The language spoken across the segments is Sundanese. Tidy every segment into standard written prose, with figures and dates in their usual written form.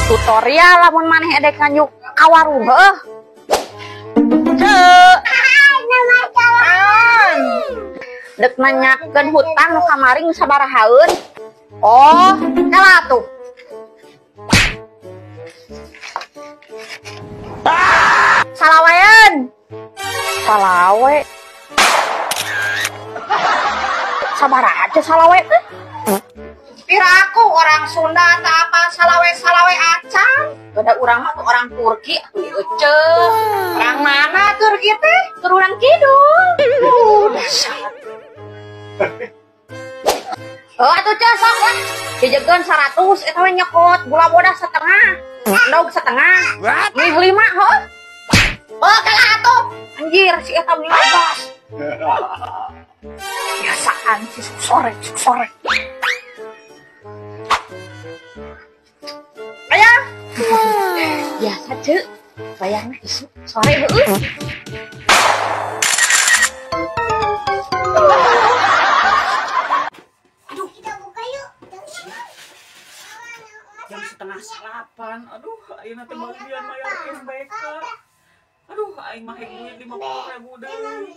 Tutorial lamun maneh edek nganyuk ka warung heuh. Ceu. Dek nanyakeun hutang nu kamari nu sabarahaeun. Oh, kala atuh. Salawean. Salawe. Sabaraha aja salawe teh? Piraku orang Sunda tak apa salawe-salawe acan. Beda urang mah tuh orang Turki atuh euceuh. Orang mana Turki teh? Turunan kidul. Dasar. Oh atuh ceu sok lah. Dijegeun 100 eta we nyekot gula bodas setengah. Endog setengah. Mie 5 heuh. Oh kalah atuh. Anjir si eta mie ngegas. Biasaan si sore sore. Ayah. Biasa ceu. Bayarna isuk sore heueuh. Aduh, kita buka yuk. Jam 7:30. Aduh, ayeuna teh bagian bayar SBK. Aduh, aing mah duit 50.000 deui.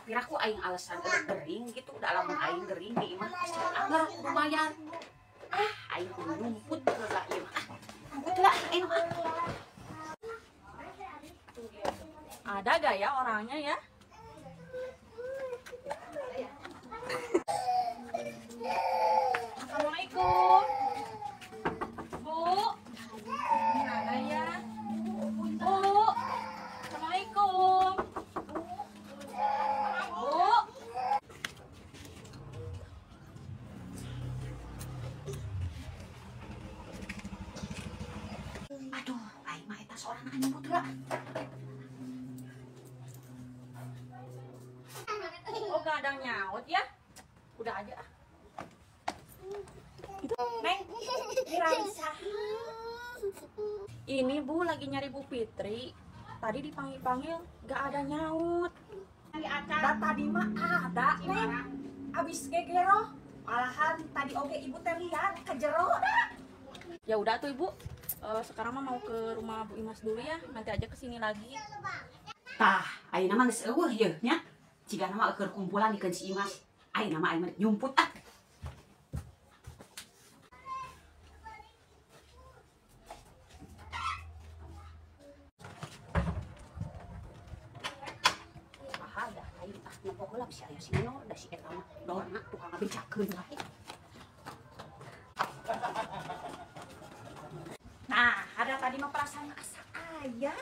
Piraku aing alasan gering gitu, udah lamun aing gering di imah pasti anger kudu bayar. Ah, aing kudu nyumput heula ieu mah. Nyumput heula aing mah. Ada gak ya orangnya ya? Assalamualaikum. Bu. Ada ya? Bu. Assalamualaikum. Bu. Aduh, aing mah eta sorangan nyumput heula. Oh, gak ada nyaut ya? Udah aja ah. Neng, Raisa. Ini Bu lagi nyari Bu Fitri. Tadi dipanggil-panggil gak ada nyaut. Da tadi mah ada, Neng. Abis gegero. Malahan tadi oge ibu teh lihat ke jero dah. Ya udah tuh Ibu. Sekarang mah mau ke rumah Bu Imas dulu ya. Nanti aja kesini lagi. Tah, ayeuna mah geus eueuh yeuh nya. Cigana mah keur kumpulan dikeun si Imas. Ayeuna mah aing mah nyumput ah. Ah, dah aing ah nempo heula si aya si Nor da si eta mah dorna tukang ngabejakeun wae. Nah, ada tadi mah perasaan asa aya.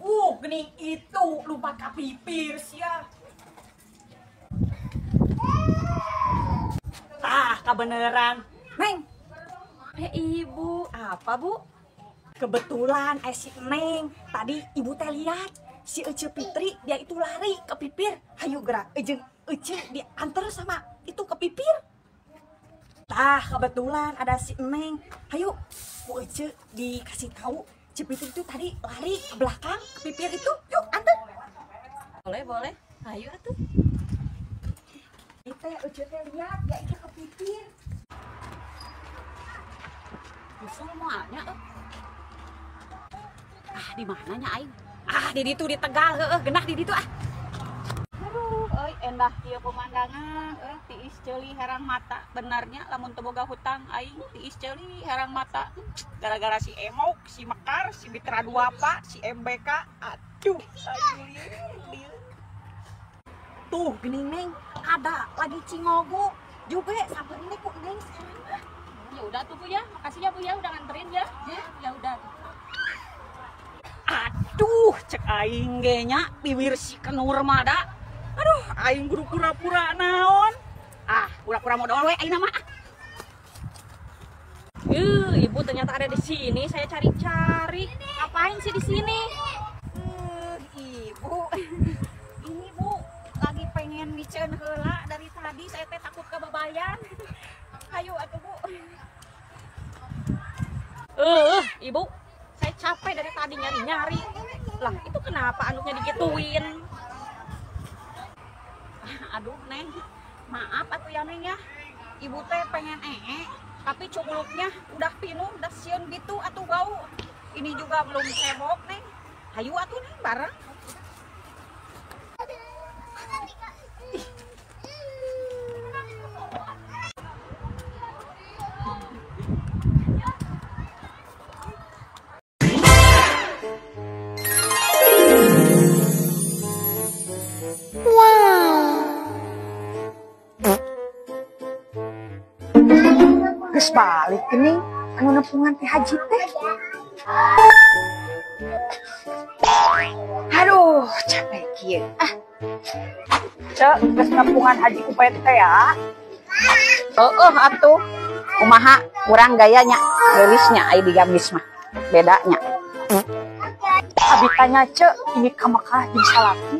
Geuning itu lupa ka pipir sia. Tah, kabeneran. Neng. Ibu, apa Bu? Kebetulan si Neng, tadi ibu teh lihat si Ece Fitri dia itu lari ke pipir. Hayu gerak, jeung Ece diantar sama itu ke pipir. Tah, kebetulan ada si Neng. Hayu, Bu Ece dikasih tahu Ece Fitri itu tadi lari ke belakang ke pipir itu. Yuk, antar. Boleh, boleh. Hayu atuh. Itu Ece teh lihat dia itu ke pipir. Usul moalnya. Ah, di mananya aing? Ah, di ditu di Tegal heueuh, genah di ditu ah. Aduh, euy endah ieu pemandangan, euy tiis ceuli herang mata. Benarnya lamun teu boga hutang aing tiis ceuli herang mata. Gara-gara si Emok, si Mekar, si Mitra Duapa, si MBK, aduh, aing lieur. Tuh, geuning Neng, ada lagi cingogo juga sampai ini ku Neng sekarang mah. Ya udah tuh Bu ya, makasih ya Bu ya udah nganterin ya. Ya, ya udah. Aduh, cek aing ge nya bibir si kenur mah da. Aduh, aing kudu pura-pura naon. Ah, pura-pura modal we aing mah. Ibu ternyata ada di sini. Saya cari-cari. Ngapain sih di sini? Ibu. Ini Bu, lagi pengen miceun heula dari tadi saya teh takut kebabayan. Hayu atuh Bu. Ibu, saya capek dari tadi nyari-nyari. Lah, itu kenapa anaknya digituin? Aduh, Neng. Maaf atuh ya, Neng ya. Ibu teh pengen tapi cukuluknya udah pinuh, udah sieun Ini juga belum cebok, Neng. Hayu atuh, Neng, bareng. Geus balik geuning anu nepungan teh haji teh. Aduh, capek kieu. Ah. Cek, geus nepungan haji ku teh ya. Heeh atuh. Kumaha urang gayanya, geulisnya ai digamis mah. Bedanya. Abi tanya cek, ini ka Mekah jeung salaki.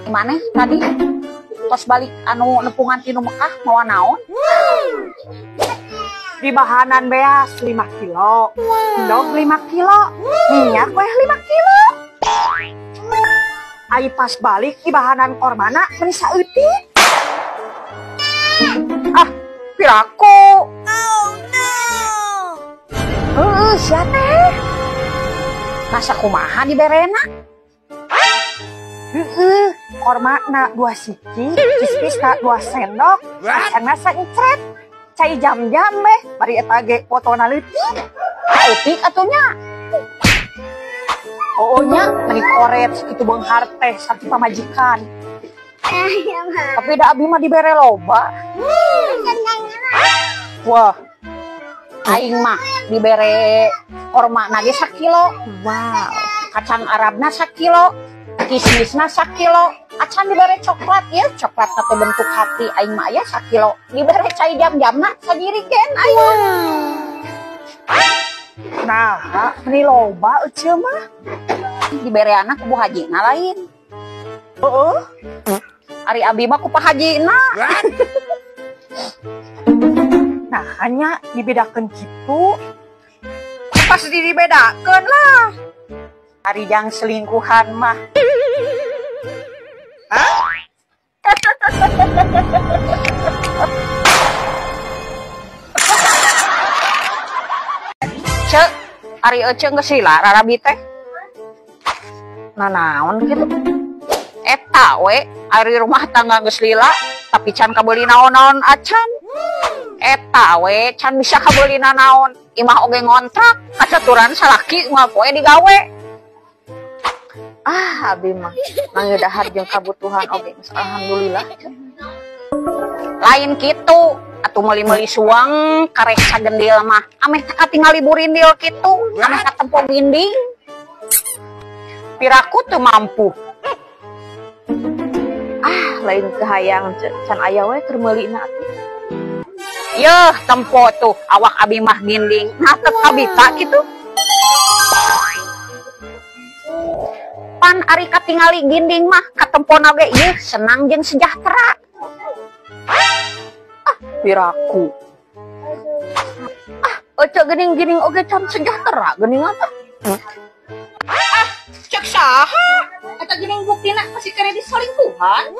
Maneh tadi tos balik anu nepungan tinu Mekah mawa naon? Di bahanan beas 5 kilo, endog 5 kilo, minyak weh 5 kilo. Ai pas balik di bahanan kormana meni saeutik. Ah, piraku. Oh no. Heeh, sia teh. Masa kumaha diberena? Heeh, kormana 2 siki, kismisna 2 sendok, kacangna saencret. Cai jam-jam beh, bari eta ge potona leutik. Leutik atuh nya. Oh nya, meni koret sakitu beunghar teh sakitu pamajikan. Tapi da abi mah dibere loba. Wah. Aing mah dibere kormana ge sakilo. Wow. Kacang Arabna sakilo, kismisna sakilo, acan dibere coklat ya, coklat teh bentuk hati aing mah aya sakilo. Dibere cai jam-jamna sajirigen aing. Nah, meni loba euceu mah. Dibereana ku Bu Hajina lain. Heeh. Ari abi mah ku Pak Hajina. Nah, hanya dibedakeun kitu. Pasti dibedakeun lah. Ari jang selingkuhan mah. Hah? Cek, ari ece geus lila rarabi teh. Nanaon kitu? Eta we, ari rumah tangga geus lila, tapi can kabeuli naon-naon acan. Eta we, can bisa kabeuli naon. Imah oge ngontrak, kacaturan salaki unggal poe digawe. Ah, abi mah mangga dahar jeung kabutuhan oge geus alhamdulillah. Lain kitu, atuh meuli-meuli suang karek sagendil mah. Ameh teh katingali burindil kitu, ameh katempo ginding. Piraku teu mampu. Ah, lain kahayang can aya we keur meulina atuh. Yeuh, tempo tuh awak abi mah ginding. Nah, teu kabita kitu. Pan ari katingali ginding mah katempona ge ieu senang jeung sejahtera. Ah, piraku. Ah, ece geuning-geuning oge can sejahtera geuning apa? Ah, cek saha? Eta geuning buktina masih kere diselingkuhan.